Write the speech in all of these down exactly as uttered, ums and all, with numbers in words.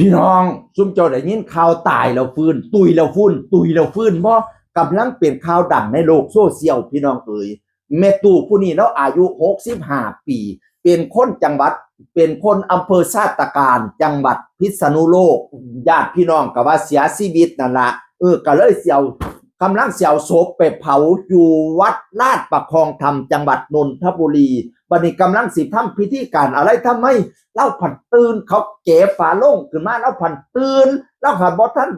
พี่น้อง ซุมเจ้าได้ยินข่าวตายแล้วฟื้น ตุยแล้วฟื้น ตุยแล้วฟื้นบ่ กำลังเป็นข่าวดังในโลกโซเชียล พี่น้องเอ๋ย แม่ตู้ผู้นี้แล้วอายุหกสิบห้าปี เป็นคนจังหวัด เป็นคนอำเภอชาตการ จังหวัดพิษณุโลก ญาติพี่น้องก็ว่าเสียชีวิตนั่นละ เออ ก็เลยเสียว กำลังเสียวศพไปเผาอยู่วัดลาดประคองธรรม จังหวัดนนทบุรี บัดนี้กำลังสิทำพิธีการอะไรทำไม เล่าผันตื่น เขาแกะฝาโลงขึ้นมา เล่าผันตื่น เล่าผันบ่ทัน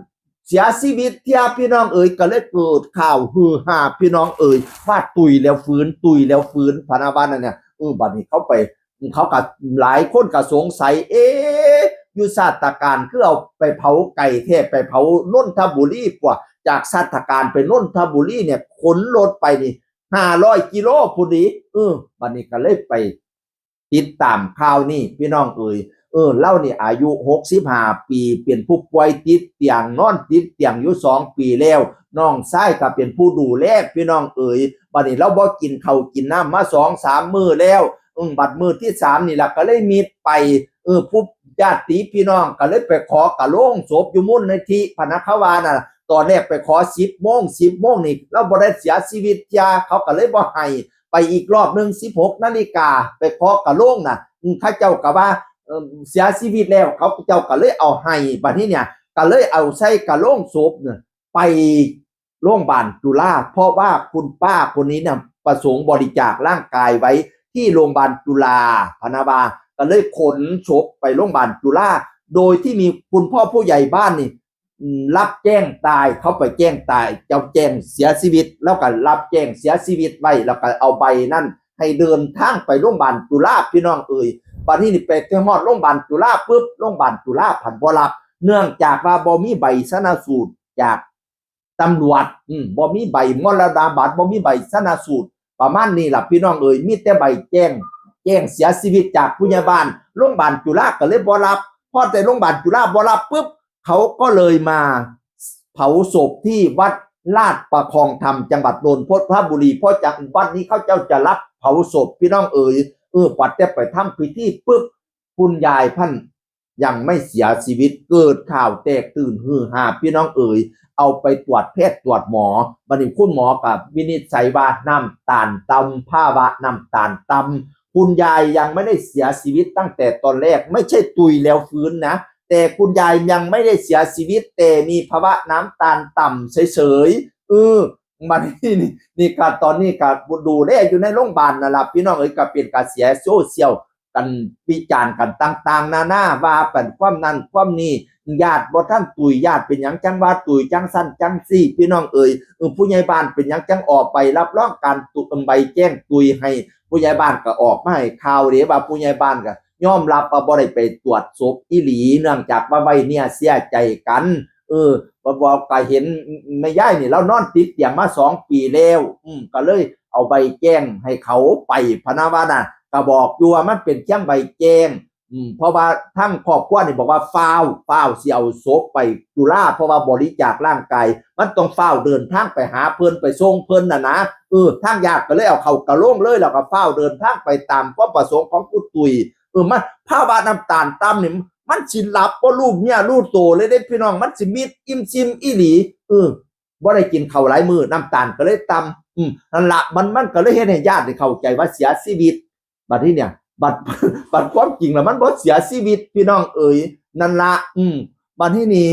เสียชีวิตเทีย พี่น้องเอ๋ย ก็เลยเกิดข่าวฮือฮา พี่น้องเอ๋ย ว่าตุยแล้วฟื้น ตุยแล้วฟื้น พะนาว่านั่นเนี่ยเออบัดนี้เขาไป เขาก็หลายคนก็สงสัย เอ๊ะ อยู่ชาตการคือเอาไปเผาไกลแท้ ไปเผานนทบุรีกว่า จากชาตการไปนนทบุรีเนี่ย ขนรถไปนี่ห้าร้อยกิโลพุ้นดี เออ บัดนี้ก็เลยไปติดตามข่าวนี่ พี่น้องเอ๋ย เออ เล่านี่อายุหกสิบห้าปี เป็นผู้ป่วยติดเตียง นอนติดเตียงอยู่สองปีแล้ว น้องชายก็เป็นผู้ดูแล พี่น้องเอ๋ย บัดนี้เราบ่กินข้าวกินน้ำมาสองสามมื้อแล้ว อืม บัดมื้อที่สามนี่ล่ะก็เลยมิดไป เออ ผู้ญาติพี่น้องก็เลยไปขอกะโลงศพอยู่มูลนิธิพะนา เขาว่าน่ะ ตอนแรกไปขอสิบโมง สิบโมงนี่ เราบ่ได้เสียชีวิตเทีย เขาก็เลยบ่ให้ ไปอีกรอบหนึ่ง สิบหกนาฬิกา ไปขอกะโลงน่ะ อืม เขาเจ้าก็ว่า เอิ่ม เสียชีวิตแล้ว เขาเจ้าก็เลยเอาให้ บัดนี้เนี่ย ก็เลยเอาใส่กะโลงศพเนี่ย ไปโรงพยาบาลจุฬา เพราะว่าคุณป้าคนนี้เนี่ยประสงค์บริจาคร่างกายไว้ที่โรงพยาบาลจุฬา พะนาว่า ก็เลยขนศพไปโรงพยาบาลจุฬา โดยที่มีคุณพ่อผู้ใหญ่บ้านนี่ อืม รับแจ้งตาย เขาไปแจ้งตาย เจ้าแจ้งเสียชีวิต แล้วก็รับแจ้งเสียชีวิตไว้ แล้วก็เอาใบนั้นให้เดินทางไปโรงพยาบาลจุฬา พี่น้องเอ๋ย บัดนี้นี่ไปฮอดโรงพยาบาลจุฬาปุ๊บ โรงพยาบาลจุฬาผันบ่รับ เนื่องจากว่าบ่มีใบชันสูตรจากตำรวจ อืม บ่มีใบมรณบัตร บ่มีใบชันสูตร ประมาณนี้ล่ะ พี่น้องเอ๋ย มีแต่ใบแจ้ง แจ้งเสียชีวิตจากผู้ใหญ่บ้าน โรงพยาบาลจุฬาก็เลยบ่รับ พอแต่โรงพยาบาลจุฬาบ่รับปุ๊บ เขาก็เลยมาเผาศพที่วัดลาดประคองธรรม จังหวัดนนทบุรี เพราะจังหวัดนี้เขาเจ้าจะรับเผาศพ พี่น้องเอ๋ย เออ ปัดแต่ไปทำพิธีปุ๊บ คุณยายพันยังไม่เสียชีวิต เกิดข่าวแตกตื่นฮือฮา พี่น้องเอ๋ย เอาไปตรวจแพทย์ตรวจหมอ บัดนี้คุณหมอก็วินิจฉัยว่าน้ำตาลต่ำ ภาวะน้ำตาลต่ำ คุณยายยังไม่ได้เสียชีวิตตั้งแต่ตอนแรก ไม่ใช่ตุยแล้วฟื้นนะ แต่คุณยายยังไม่ได้เสียชีวิต แต่มีภาวะน้ำตาลต่ำเฉยๆ เออ บัดนี้นี่ นี่ก็ตอนนี้ก็ดูแลอยู่ในโรงพยาบาลนั่นล่ะ พี่น้องเอ๋ย ก็เป็นกระแสโซเชียล กันวิจารณ์กันต่างๆนานา ว่าเป็นความนั้นความนี้ ญาติบ่ทันตุย ญาติเป็นหยังจังว่าตุย จังซั่นจังซี่ พี่น้องเอ๋ย เออ ผู้ใหญ่บ้านเป็นหยังจังออกใบรับรองการตุ ใบแจ้งตุยให้ ผู้ใหญ่บ้านก็ออกมาให้ข่าวเด้ ว่าผู้ใหญ่บ้านก็ยอมรับว่าบ่ได้ไปตรวจศพอีหลี เนื่องจากว่าไว้เนื้อเชื่อใจกัน เออ บ่ บ่ ก็เห็นแม่ยายนี่ ลาวนอนติดเตียงมาสองปีแล้ว อืม ก็เลยเอาใบแจ้งให้เขาไป พะนาว่าน่ะ ก็บอกอยู่ว่ามันเป็นเพียงใบแจ้ง อืม เพราะว่าทางครอบครัวนี่บอกว่าฟ้าว ฟ้าวสิเอาศพไปจุฬา เพราะว่าบริจาคร่างกาย มันต้องฟ้าวเดินทางไปหาเพิ่น ไปส่งเพิ่นน่ะนะ เออ ทางญาติก็เลยเอาเข้ากะโลงเลย แล้วก็ฟ้าวเดินทางไปตามความประสงค์ของผู้ตุย เออ มัน ภาวะน้ำตาลต่ำนี่ มันสิหลับบ่ฮู้เนื้อฮู้โตเลยเด้พี่น้อง มันสิมิดอิ่มซิมอีหลี เออ บ่ได้กินข้าวหลายมื้อ น้ำตาลก็เลยต่ำ อืม นั่นละ มัน มันก็เลยเฮ็ดให้ญาตินี่เข้าใจว่าเสียชีวิต บัดนี้เนี่ย บัด บัดความจริงแล้วมันบ่เสียชีวิต พี่น้องเอ๋ย นั่นละ อืม บัดนี้นี่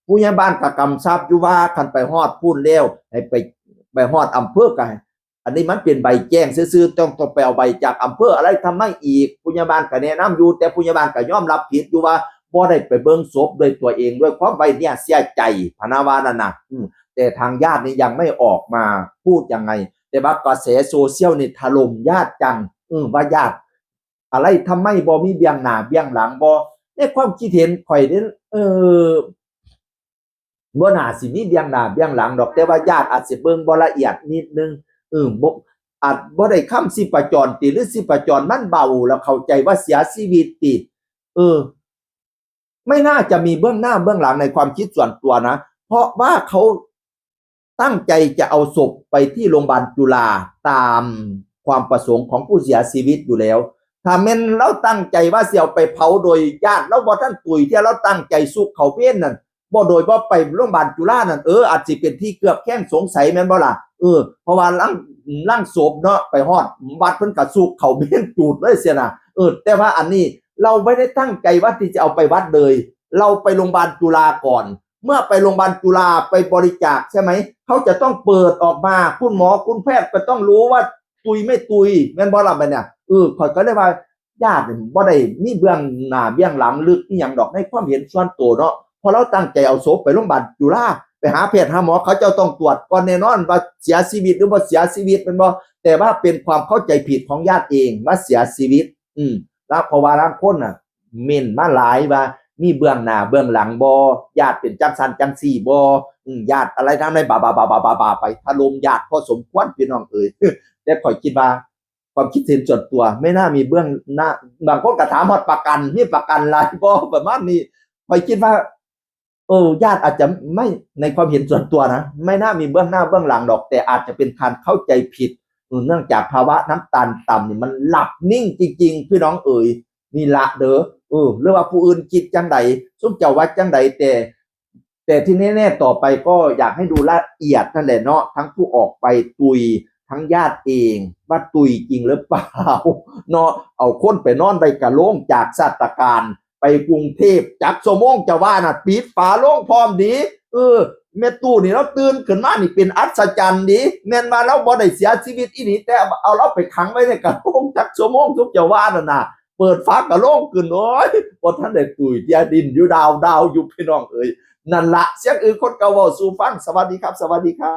ผู้ใหญ่บ้านก็กำชับอยู่ว่าคันไปฮอดพู้นแล้ว ให้ไป ไปฮอดอำเภอก็ให้ อันนี้มันเป็นใบแจ้งซื่อๆ ต้อง ต้องไปเอาใบจากอำเภออะไรทำไมอีก ผู้ใหญ่บ้านก็แนะนำอยู่ แต่ผู้ใหญ่บ้านก็ยอมรับผิดอยู่ว่าบ่ได้ไปเบิ่งศพด้วยตัวเอง ด้วยความไว้เนื้อเชื่อใจ พะนาว่านั่นน่ะ อืม แต่ทางญาตินี่ยังไม่ออกมาพูดยังไง แต่ว่ากระแสโซเชียลนี่ถล่มญาติจัง อืม ว่าญาติอะไรทำไมบ่มีเบื้องหน้าเบื้องหลังบ่ ในความคิดเห็นข่อยเด้อ เออ บ่น่าสิมีเบื้องหน้าเบื้องหลังดอก แต่ว่าญาติอาจสิเบิ่งบ่ละเอียดนิดนึง เออ บ่ อาจบ่ได้ค้ำชีพจรติ หรือชีพจรมันเบา แล้วเข้าใจว่าเสียชีวิตติ เออ ไม่น่าจะมีเบื้องหน้าเบื้องหลังในความคิดส่วนตัวนะ เพราะว่าเขาตั้งใจจะเอาศพไปที่โรงพยาบาลจุฬาตามความประสงค์ของผู้เสียชีวิตอยู่แล้ว ถ้าแม่นลาวตั้งใจว่าสิเอาไปเผาโดยญาติลาวบ่ทันตุยเทื่อ ลาวตั้งใจสุกเข้าเมนนั่น บ่โดยบ่ไปโรงพยาบาลจุฬานั่น เออ อาจสิเป็นที่เคลือบแคลงสงสัยแม่นบ่ล่ะ เออ เพราะว่าลาง ลางศพเนาะ ไปฮอดวัดเพิ่นก็สุกเข้าเมนจูดเลยเสียนะ เออ แต่ว่าอันนี้ลาวไม่ได้ตั้งใจว่าที่จะเอาไปวัดเลย ลาวไปโรงพยาบาลจุฬาก่อน เมื่อไปโรงพยาบาลจุฬาไปบริจาคใช่ไหม เขาจะต้องเปิดออกมา คุณหมอคุณแพทย์ก็ต้องรู้ว่าตุยไม่ตุย แม่นบ่ล่ะบัดเนี่ย เออ ข้อยก็เลยว่า ญาตินี่บ่ได้มีเบื้องหน้าเบื้องหลังลึกอีหยังดอก ในความเห็นส่วนตัวเนาะ เพราะลาวตั้งใจเอาศพไปโรงพยาบาลจุฬา ไปหาแพทย์หาหมอ เขาเจ้าต้องตรวจก่อนแน่นอนว่าเสียชีวิตหรือบ่เสียชีวิตแม่นบ่ แต่ว่าเป็นความเข้าใจผิดของญาติเองว่าเสียชีวิต อืม แล้วเพราะว่าลางคนน่ะ เม้นมาหลายว่ามีเบื้องหน้าเบื้องหลังบ่ ญาติเป็นจังซั่นจังซี่บ่ อืม ญาติอะไรทั้งนั้น บาบาบาบาบาบา ไปถล่มญาติพอสมควรพี่น้องเอ๋ย แต่ข้อยคิดว่า ความคิดเห็นส่วนตัว ไม่น่ามีเบื้องหน้า บางคนก็ถามฮอดประกัน มีประกันหลายบ่ ประมาณนี้ ข้อยคิดว่า เออ ญาติอาจจะไม่ ในความเห็นส่วนตัวนะ ไม่น่ามีเบื้องหน้าเบื้องหลังดอก แต่อาจจะเป็นการเข้าใจผิด เออ เนื่องจากภาวะน้ำตาลต่ำนี่มันหลับนิ่งจริงๆ พี่น้องเอ๋ย นี่ละเด้อ เออ หรือว่าผู้อื่นคิดจังใด ซุมเจ้าว่าจังใด แต่ แต่ที่แน่ๆ ต่อไปก็อยากให้ดูละเอียดนั่นแหละเนาะ ทั้งผู้ออกไปตุย ทั้งญาติเอง ว่าตุยจริงหรือเปล่า เนาะ เอาคนไปนอนไว้กับโลงจากซาตการ ไปกรุงเทพจักชั่วโมงจะว่าน่ะ ปิดฝาโลงพร้อมดี เออ แม่ตู้นี่ลาวตื่นขึ้นมานี่เป็นอัศจรรย์ดี แม่นว่าลาวบ่ได้เสียชีวิตอีหลี แต่เอาลาวไปขังไว้ในกะโลงจักชั่วโมง ซุมเจ้าว่านั่นน่ะ เปิดฝากะโลงขึ้น โอ้ย บ่ทันได้ตุยเทื่อ ดิ้นอยู่ดาวดาวอยู่พี่น้องเอ๋ย นั่นละ เสียงอื่นคนเก่าเว้าสู่ฟัง สวัสดีครับ สวัสดีครับ